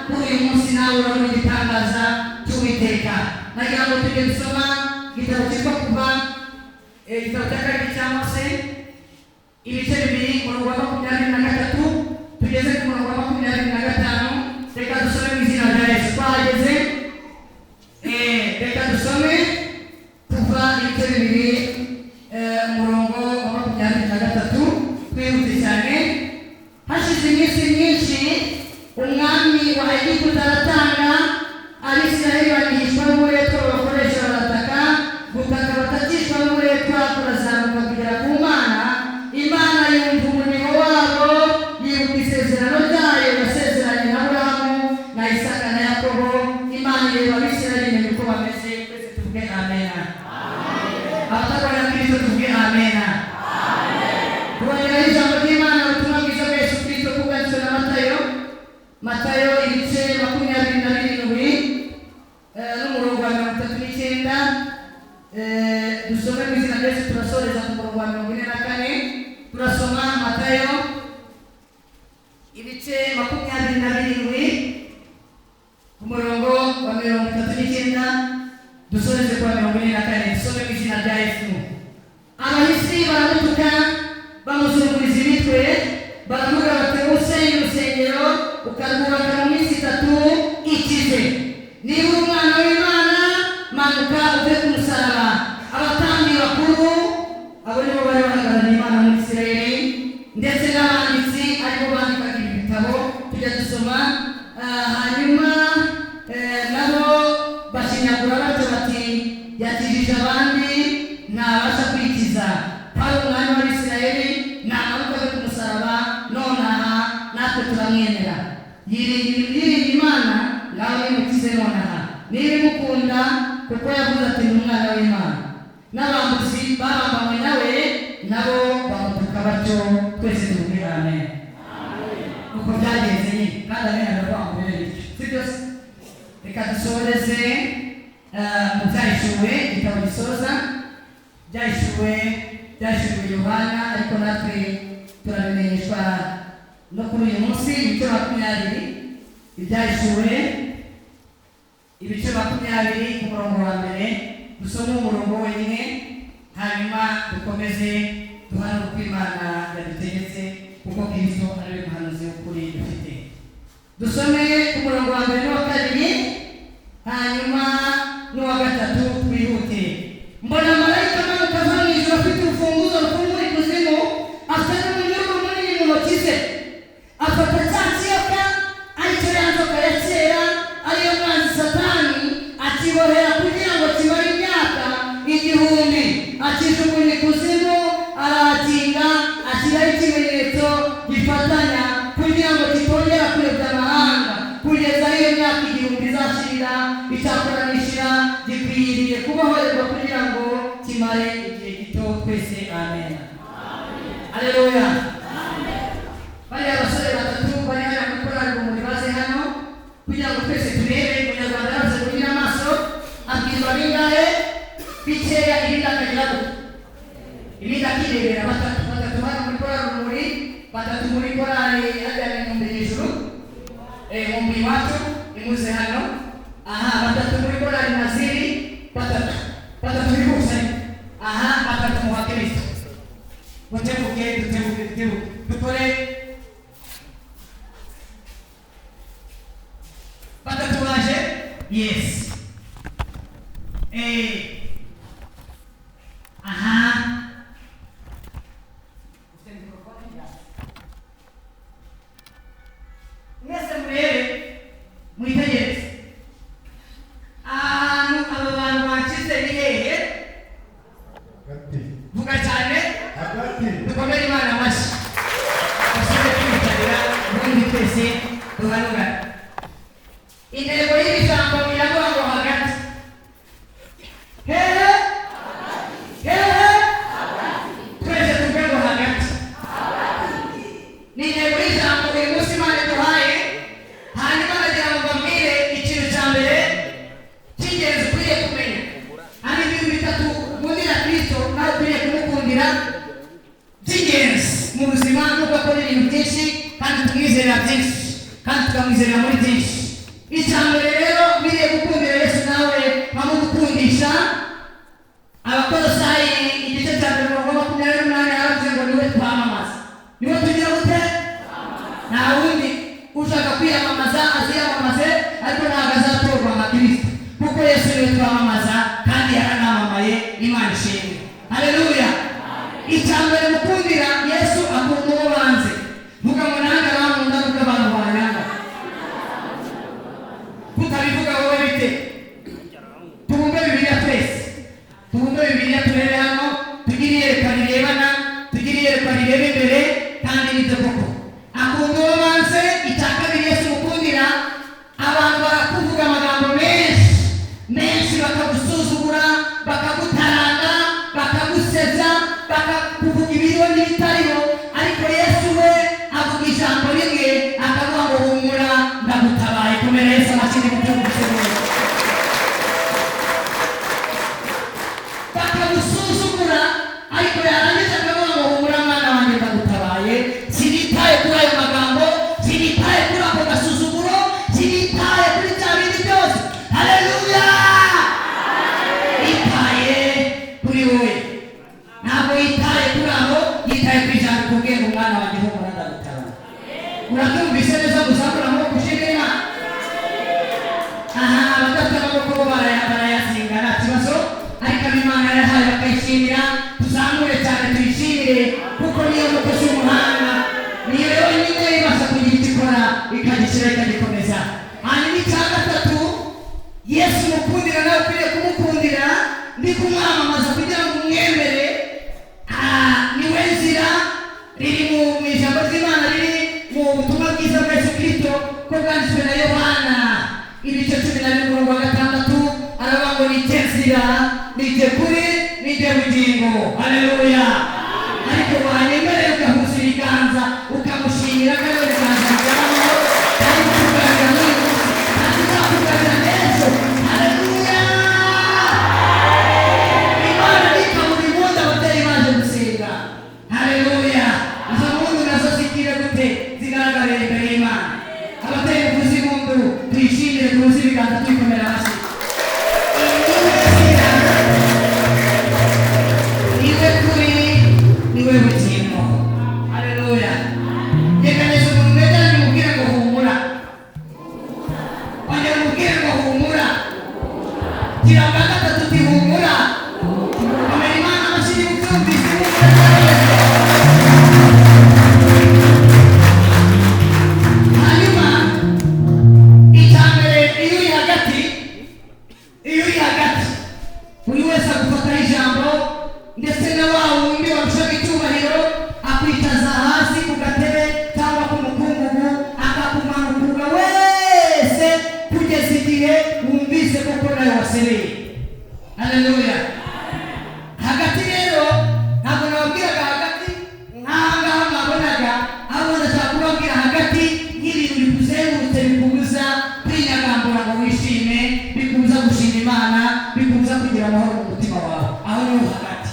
Kuri uyu munsi nawe urabona igitangaza cy'Uwiteka. Nagira ngo tujye dusoma igitabo cyitwa Kuva, igitabo cya kabiri cya Mose, ibice 2, umurongo wa 23 tugeze ku murongo wa 25. Reka dusome mu izina rya Yesu. Twahageze. Reka dusome Kuva ibice 2, umurongo wa 23, twihute cyane. Hashize iminsi myinshi, umwami wa Egiputa aratanga, Abisirayeli banihishwa n'uburetwa babakoresha barataka. Gutaka batakishwa n'uburetwa kurazamuka kugera ku Mana. Imana yumva umuniho wabo, yibuka isezerano ryayo yasezeranye na Aburahamu na Isaka na Yakobo. Imana ireba Abisirayeli, imenya uko bameze. Twese tuvuge amena. Abatarwanya Kristo, tuvuge amena. Kubongeraho ijambo ry'Imana, ubutumwa bwiza bwa Yesu Kristo bwanditswe na Matayo. Matayo ibice 27, n'umurongo wa 39. Dusome mu izina rya Yesu, turasoreza ku murongo wa 44. Turasoma Matayo ibice 27, ku murongo wa 39, dusoreze ku wa 44. Dusome mu izina rya Yesu. Abahisi baramutuka, bamuzunguriza imitwe, baravuga bati: "Usenya urusengero ukarwubaka mu minsi 3, ikize. Niba uri umwana w'Imana, manuka uve ku musaraba." Abatambyi bakuru, abo nibo bari bahagarariye Imana muri Isirayeli, ndetse n'abanditsi aribo bandikaga ibi bitabo tujya dusoma. Hanyuma nabo bashinyagura batyo bati: "Yakijije abandi, ntabasha kwikiza. Hari umwami w'Abisirayeli, namanuka ave ku musaraba nonaha, natwe turamwemera. Yiringira Imana, ngaho nimukize nonaha niba imukunda, kuko yavuze ati: 'Ni umwana w'Imana.'" N'abambuzi babambanywe nawe nabo bamutuka batyo. Twese tuvuge amen. Uko byagenze nyine, kandi amen aravuga ngo bibe bityo, si byose. Reka dusoreze mu Byahishuwe, igitabo gisoza Byahishuwe. Byahishuriwe Yohana, ariko natwe turabimenyeshwa no kuri uyu munsi. Ibice 20, Ibyahishuwe ibice 20, ku murongo wa mbere. Dusome umurongo wenyine, hanyuma dukomeze duhanure uko Imana yadutegetse, kuko Kristo ari we muhanuzi w'ukuri dufite. Dusome ku murongo wa mbere n'uwa kabiri, hanyuma n'uwa gatatu, twihute. Mbona marayika amanuka ava mu ijuru, afite urufunguzo rufungura ikuzimu, afite n'umunyururu munini mu ntoki ze. Afata cya kiyoka, aricyo ya nzoka ya kera, ariyo mwanzi Satani, akibohera kugira ngo kimare imyaka 1000. Akijugunya ikuzimu, arahakinga, ashyiraho ikimenyetso gifatanya kugira ngo kitongera kuyobya amahanga kugeza aho iyo myaka 1000 izashirira. Icyakora nishira, gikwiriye kubohorerwa kugira ngo kimare igihe gito. Twese amen. Aleluya. Bariya basore batatu bari hariya muri korali Rumuri baze hano kugira ngo twese turebe. Umunyarwanda yaravuze ngo ugira amaso abwirwa bingahe? Bikeya, ibindi akagira gutya, ibindi akirebera. Batatu, batatu hano muri korali Rumuri, batatu muri korali hariya ni Nkumbi hejuru, Nkumbi iwacu, nimuze hano. Aha, batatu muri korali Naziri, batatu, batatu bihuse. Aha, batatu mu bakristo. Dutebuke, dutebuke, dutebuke, dukore. Batatu baje. Yes. Aha, ufite mikrofone? Yes. Mwese murebe, mwitegereze ahantu aba bantu bakize ni hehe? Hagati. Vuga cyane. Hagati. Dukomere Imana amashyi. Basubire kwitabira, ubundi twese duhanura. Intego y'iri jambo iravuga ngo hagati. Hehe? Hehe? Twese tuvuge ngo hagati. Ni intego y'ijambo uyu munsi Imana iduhaye. Hanyuma nagira ngo mbabwire ikintu cya mbere cy'ingenzi ukwiriye kumenya. Hari ibintu bitatu ukundira Kristo, nawe ukwiriye kumukundira, by'ingenzi mu buzima, nubwo akora ibintu byinshi kandi tumwizerera byinshi, kandi tukamwizerera muri byinshi. Icya mbere rero biriye gukundira Yesu nawe bamugukundisha. Abakolosayi igice cya 28 yaravuze ngo niwe twamamaza, niwe tugira gute? Nta wundi. Ushaka kwiyamamaza aziyamamaze, ariko ntabwo azatorwa nka Kirisito, kuko Yesu niwe twamamaza kandi yaranamamaye. Imana ishimwe, haleluya. Icya mbere mukundira Yesu, akunda uwo banze. Vuga ngo nange arankunda kuko abantu banyanga. Kutabivuga wowe bite? Tubumbe Bibiliya twese, tubumbe Bibiliya, turebe hano, tugire iyerekwa rirebana, tugire iyerekwa rireba imbere. Kandi nibyo koko, akunda uwo banze. Icya kabiri Yesu mukundira, abantu barakuvuga amagambo menshi menshi, bakagusuzugura, bakagutaranga, bakagusebya, bakakuvuga ibiriho n'ibitariho, ariko Yesu we avuga ijambo rimwe, akavuga ngo humura, ndagutabaye. Komera Yesu amashyi mubyumvise neza. Bakagusuzugura, ariko yarangiza akavuga ngo humura mwana wanjye, ndagutabaye. Sinitaye kuri ayo magambo, sinitaye kuri ako gasuzuguro, sinitaye kuri bya bindi byose. Haleluya! Yitaye kuri wowe, ntabwo yitaye kuri abo, yitaye ku ijambo ikubwiye ngo mwana wanjye humura, ndagutabaye. Urabyumvise neza? Gusakura amaboko ushimira Imana. Aha abadafite amaboko bo barayazinga, nta kibazo, ariko abo Imana yahaye bakayishimira, tuzamure cyane tuyishimire, kuko niyo mukozi w'umuhanga, niyo yonyine ibasha kugira icyo ikora ikagishyira ikagikomeza. Hanyuma icya gatatu Yesu mukundira, nawe ukwiriye kumukundira, ndi kumwamamaza kugira ngo umwemere. Niwe nzira. Riri mu ijambo ry'Imana riri mu butumwa bwiza bwa Yesu Kristo ko bwanditswe na Yohana, ibice 14 umurongo wa 6, aravuga ngo ni jye nzira, ni jye kuri, ni jye bugingo. Haleluya! Ariko wanyemerera ugahuza ibiganza ukamushimira, kandi ibiganza by'amahoro kandi kugaragara n'uyu munsi kandi uzakugaragara n'ejo. Haleluya! Imana ntikabura impundu ababyeyi baje gusenga. Haleluya! Izo mpundu nazo zikire gute? Zigaragarire imbere y'Imana. Ababyeyi muvuze impundu, tuyishimire, tuhuze ibiganza tuyikomera amashyi. Niwe nzira, niwe kuri, niwe bugingo. Haleluya! Yeganiza umuntu mwegeranye, umubwire ngo humura. Ongera umubwire ngo humura. Gira bwa gatatu uti humura. Komera Imana amashyi niba ubyumvise, humura neza. Hanyuma icya mbere, iyo uri hagati, iyo uri hagati, buri wese agufataho ijambo, ndetse na wa wundi warushaga icyubahiro akwicaza hasi ku gatebe cyangwa ku mukungugu, akakumanukura wese kugeza igihe wumvise koko nawe wasereye. Haleluya! Hagati rero ntabwo nababwiraga hagati nk'aha ngaha mwabonaga, ahubwo ndashaka kubabwira hagati nk'ibintu bikuzengurutse, bikubuza kwinyagambura ngo wishime, bikubuza gushima Imana, bikubuza kugira amahoro mu mutima wawe. Aho niho hagati.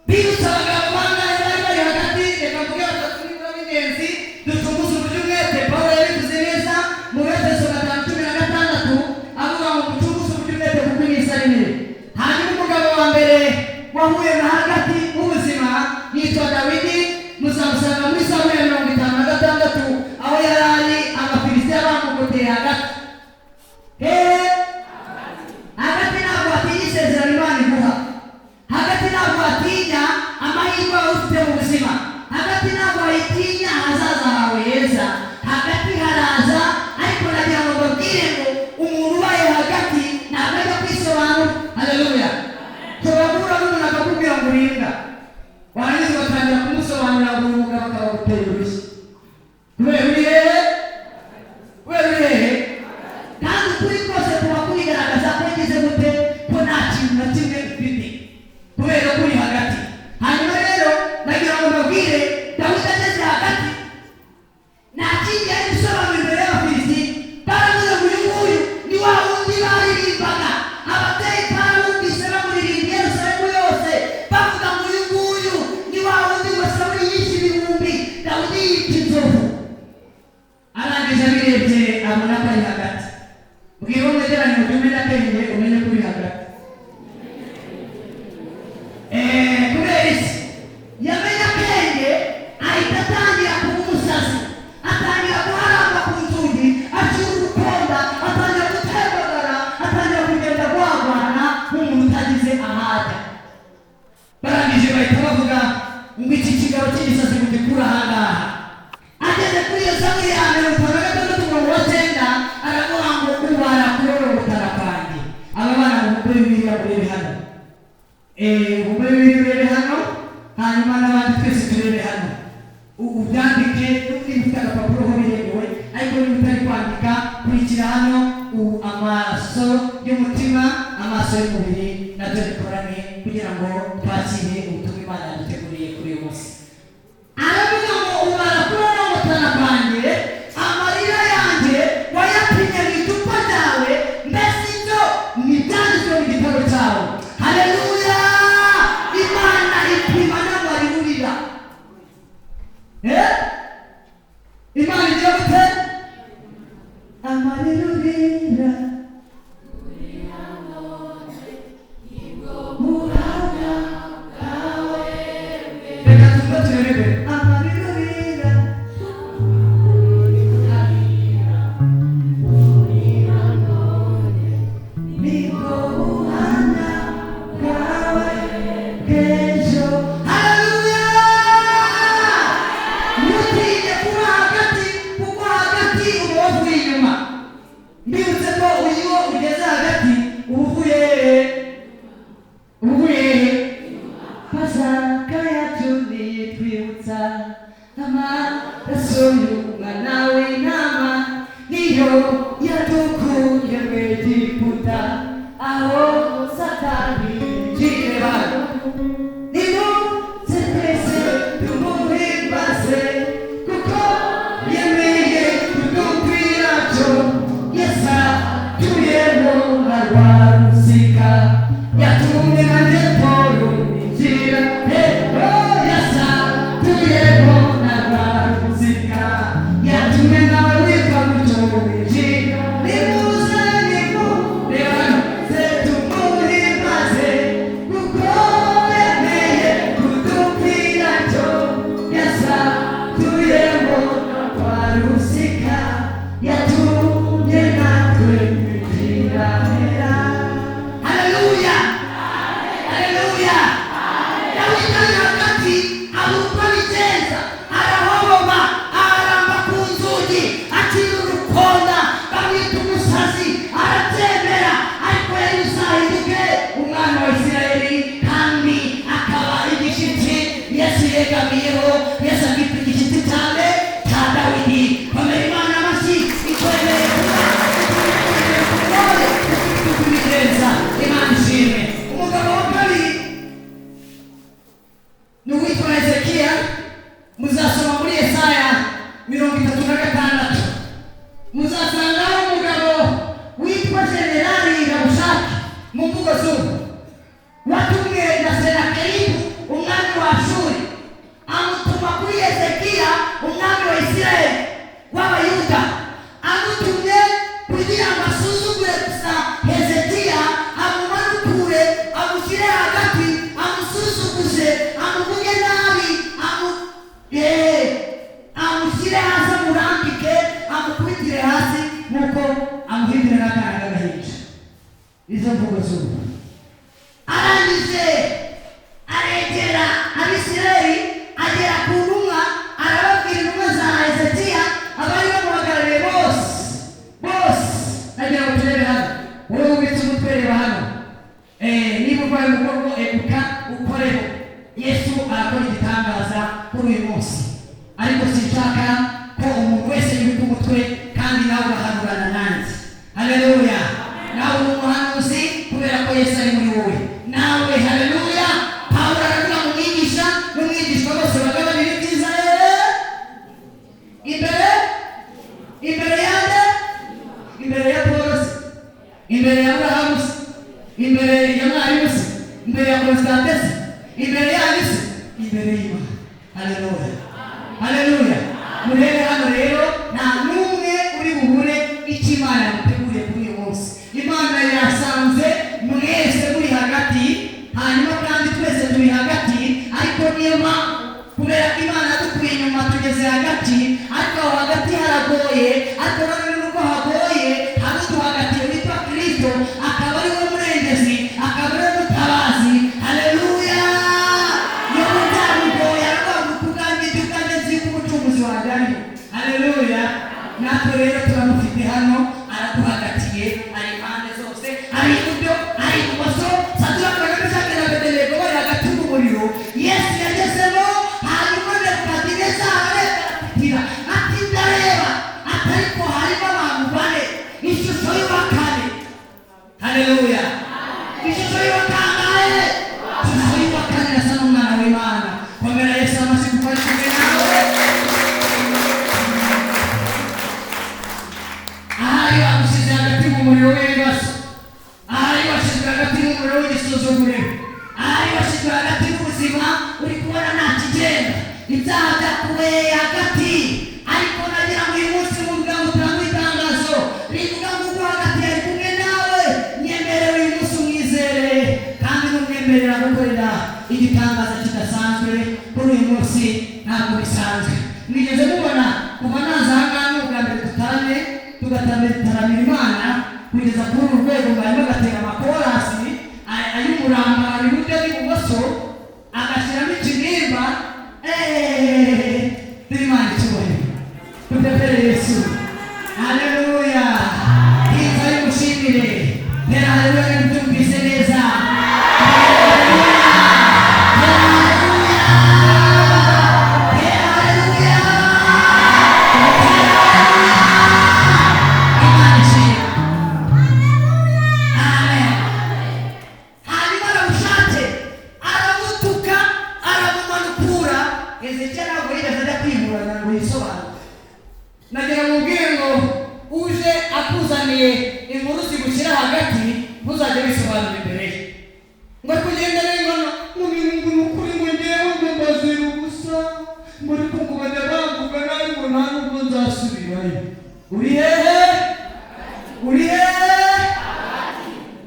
Bibutsa abagabo bangahe bari bari hagati? Reka mvuge batatu nibura b'ingenzi, ducunguze uburyo umwete. Pawulo yabivuze neza mu Efeso 5:16, avuga ngo mucunguze uburyo umwete kuko iminsi ari mibi. Hanyuma umugabo wa mbere wahuye na hagati w'ubuzima yitwa Dawidi. Muzamusanga muri Zaburi ya 56, aho yari ari Abafilisitiya bamugoteye hagati. Hehe? Hagati ntabwo watinya isezerano Imana iguha. Hagati ntabwo watinya amahirwe waba ufite mu buzima. Hagati ntabwo wayitinya ahazaza hawe heza. Hagati haraza, ariko nagira ngo mbabwire ngo umuntu ubaye hagati ntabwo ajya kwisobanura. Haleluya! Ushobora guhura n'umuntu akakubwira ngo urinda, warangiza ugatangira kumusobanurira ngo uri umugabo, akaba aguteye urushyi kubera uri hehe? Kubera uri hehe? Kandi ukuri kose kuba kubigaragaza ko ngize gute, ko nta kintu na kimwe ufite kubera ko uri hagati. Hanyuma rero nagira ngo mbabwire, Dawidi ageze hagati nta kindi yari gusobanura imbere y'Abafilisiti. Baravuze ngo uyu nguyu ni wa wundi baririmbaga. Ababyeyi barabumvise bamuririmba i Yerusalemu yose, bavuga ngo uyu nguyu ni wa wundi ngo Sawuli yishe ibihumbi, Dawidi yica mwegeranye ngo umenye akenge, umenye ko uri hagati. Kubera iki? Yamenye akenge ahita atangira kuba umusazi, atangira guharamba ku nzugi, acura urukonda, atangira gutembagara, atangira kugenda guhagwana nk'umuntu utagize ahajya. Barangije bahita bavuga ngo iki kigabo cy'igisazi mugikura ahangaha. Ageze kuri iyo zaburi ya 56 umurongo wa 9, aravuga ngo ubara kurororotara kwanjye. Aba bana muhumure Bibiliya murebe hano, muhumure Bibiliya urebe hano, hanyuma n'abandi twese turebe hano. Ubyandike niba ufite agapapuro ho biremewe, ariko niba utari kwandika kurikira hano. Amaso y'umutima, amaso y'umubiri nabyo bikorane kugira ngo twakire ubutumwa Imana yaduteguriye kuri uyu munsi. Aravuga ngo ubara kurororotara kwanjye, amarira yanjye wayapimye mu icupa ryawe, mbese ibyo ni ibyanditswe mu gitabo cyawe. Haleluya! Imana ipima n'amarira urira. Imana igira gute? Amarira urira buhamya bwawe. Reka tumve turebe. Amarira urira nibwo buhamya bwawe bw'ejo. Haleluya! Ntutinye kuba hagati, kuko hagati uba wavuye inyuma. Mbibutse ko iyo ugeze hagati uba uvuye hehe? Uba uvuye hehe? Pasaka yacu niyitwibutsa amaraso y'umwana w'intama, niyo yadukuye mu Egiputa aho Satani yinjira. Nimuze twese tumuhimbaze, kuko yemeye kudupfiraco. Yesu atuyemo na rwa rusika, yatumye nanjye Pawulo ninjira. Yesu atuyemo na rwa rusika, yatumye nawe witwa gutyo winjira. Nimuze, reba hano, ze tumuhimbaze, kuko yemeye kudupfiraco. Yesu atuyemo na rwa rusika, yatumye natwe kwinjira hera. Haleluya! Haleluya! Dawidi ari hagati abura uko abigenza, arahoboma, aramba ku nzugi, acira urukonda, bamwita umusazi, arabyemera, ariko yari buzahinduke umwana wa Isirayeli kandi akaba igishyitsi Yesu yegamiyeho. Yesu akitwa igishyitsi cyane cya Dawidi. Komera Imana amashyi ikwemereye kuba umugore ufite uko ubigenza. Imana ishimwe. Umugabo wa kabiri ni uwitwa Hezekiya. Muzasoma muri Yesaya 36, muzasangaho umugabo witwa Generali Rabushaki mu mvugo z'ubu, watumwe na Senakeribu umwami wa Ashuri, amutuma kuri Hezekiya umwami wa Isirayeli w'Abayuda, amutumye kugira ngo asuzugure gusa Hezekiya, amumanukure, amushyire hagati, amusuzuguze, amuvuge nabi, amushyire hasi, amurambike, amukubitire hasi nk'uko amuhindura n'akana k'agahinja. Izo mvugo z'ubu. Arangije aregera Abisirayeli, agera ku ntumwa, arababwira, intumwa za Hezekiya abari bamuhagarariye bose bose. Nagira ngo turebe hano, wowe ubitse umutwe reba hano. Niba urwaye umugongo eguka ukoreho. Yesu arakora igitangaza kuri uyu munsi, ariko sinshaka ko umuntu wese yubika umutwe, kandi nawe urahanurana nanjye. Haleluya! Nawe uri umuhanuzi kubera ko Yesu ari muri wowe nawe. Haleluya! Pawulo aravuga ngo umwigisha n'umwigishwa bose bagabanira ibyiza imbere imbere yande? Imbere ya Paul se? Imbere ya Aburahamu se? Imbere ya mwarimu se? Imbere ya Constante se? Imbere yanyu se? Imbere y'Imana. Haleluya! Haleluya! Murebe hano rero, nta n'umwe uri buhure icyo Imana yamuteguriye kuri uyu munsi. Bamushyize hagati, ariko aho hagati haragoye. Ariko nanone nubwo hagoye, hari uduhagatiye witwa Kristo, akaba ari we murengezi, akaba ari we mutabazi. Haleluya! Yobu byamugoye, aravuga ngo kubwanjye ibyo ubwanjye nzi ko umucunguzi wanjye ariho. Haleluya! Natwe rero turamufite hano, araduhagatiye, ari impande zose, ari iburyo, ari ibumoso. Saduraka na Meshaki na Abedenego bari hagati mu muriro Yesu yagezemo. Hanyuma Nebukadinezari areba, aratitira, ati: "Ndareba," ati, "ariko harimo abantu bane, ishusho y'uwa kane." Haleluya! Ishusho y'uwa kangahe? Ishusho y'uwa kane irasa n'umwana w'Imana. Komera Yesu amashyi kuko ari kumwe nawe. Ahari bamushyize hagati mu muriro w'ibibazo, ahari washyizwe hagati mu muriro w'igisuzuguriro, ahari washyizwe hagati y'ubuzima uri kubona nta kigenda, ibyaha byakubereye hagati. Ariko nagira ngo uyu munsi muvuga ngo utange itangazo rivuga ngo ubwo hagati yari kumwe nawe, nyemerewe uyu munsi umwizere, kandi numwemerera gukorera igitangaza kidasanzwe kuri uyu munsi. Ntabwo bisanzwe. Mwigeze mubona kuva naza aha ngaha, ni ubwa mbere dutaramye, tugataramira Imana kugeza kuri uru rwego, mwarimu agatera amakorasi ay'umurambara iburyo n'ibumoso, agashyiramo ikinimba. Turi Imana icyubahiro, dupepere Yesu. Haleluya! Hiza y'umushimire, tera haleluya nibyumvise neza. Haleluya! Tera haleluya! Tera haleluya! Imana ishimwe. Amen. Hanyuma aramushake, aramutuka, aramumanukura. Hezekiya ntabwo yigeze ajya kwiburana ngo yisobanure. Nagira mubwire ngo uje akuzaniye inkuru zigushyira hagati, ntuzajye wisobanura imbere ye ngo ari kugenda arengana ngo ni ngo ni ukuri, ngo ngewe ngo mbazira ubusa, ngo ariko ngo bajya bamvuga nabi, ngo nta nubwo nzasubirayo. Uri hehe? Uri hehe?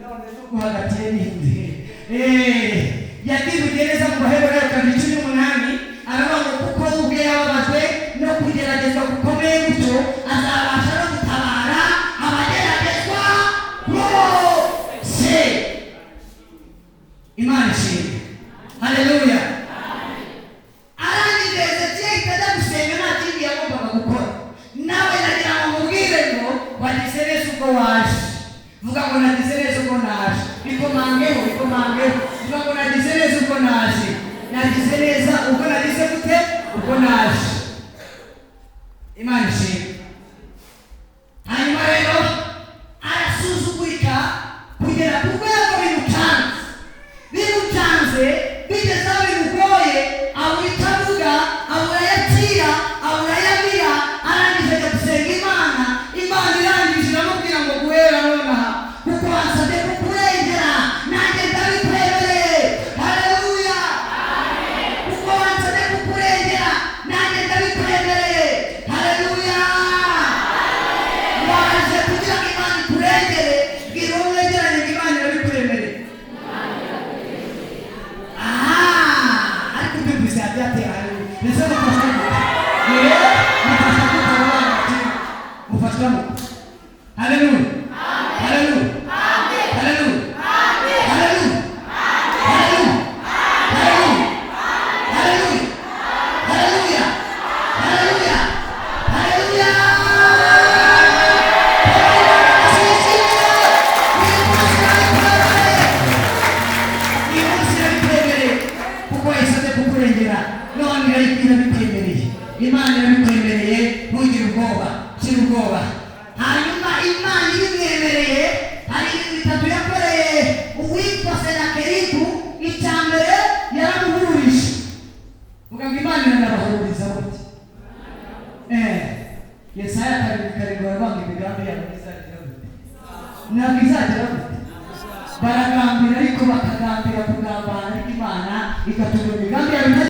None guhagatiye ninde? Yakivugiye neza mu Baheburayo 2:18, aravuga ngo kuko we ubwe yababajwe no kugeragezwa gukomeye gutyo, azabasha no gutabara abageragezwa bose. Imana ishimwe. Haleluya! Arangije Hezekiya ahita ajya gusenga, nta kindi yagombaga gukora. Nawe nagira ngo mubwire ngo wagize neza ubwo waje. Vuga ngo nagize neza ubwo naje. Ikomangeho, ikomangeho, vuga ngo nagize neza ubwo naje. Nagize neza ubwo nagize gute? Ubwo naje. Imana ishimwe. Hanyuma rero arasuzugurika kugera ku rwego bimucanze, bimucanze, bigeze aho bimugoye, abura icyo avuga, abura ayo akira, abura ayo amira. Arangije ajya gusenga Imana. Imana irangije iramubwira ngo guhera nonaha, kuko wansabye kukurengera, nanjye ndabikwemereye. Haleluya! Kuko wansabye kukurengera, nanjye ndabikwemereye. Haleluya! Waje kugira ngo Imana ikurengere. Bwira uwo mwegeranye ngo Imana irabikwemereye. Aha, ariko ubyumvise yabyatera haleluya. Ndetse mufashwa gute? Mufashwa gute abo bana bakiri? Mufashwa mute? Haleluya! Haleluya! Haleluya! Haleluya! Haleluya! Haleluya! Haleluya! Haleluya! Haleluya! Haleluya! Uyu munsi irabikwemereye kuko yasabye kukurengera, none irabikwemereye. Imana irabikwemereye, ntugire ubwoba, shira ubwoba. Hanyuma Imana ibimwemereye, hari ibintu bitatu yakoreye uwitwa Senakeribu. Icya mbere, yaramuhurije. Vuga ngo Imana iranabahuriza gute? Yesaya 2:7 baravuga ngo imigambi yabo izagira gute? Ntabwo izagira gute? Baragambira, ariko bakagambira kugambana, ariko Imana ikatubwira.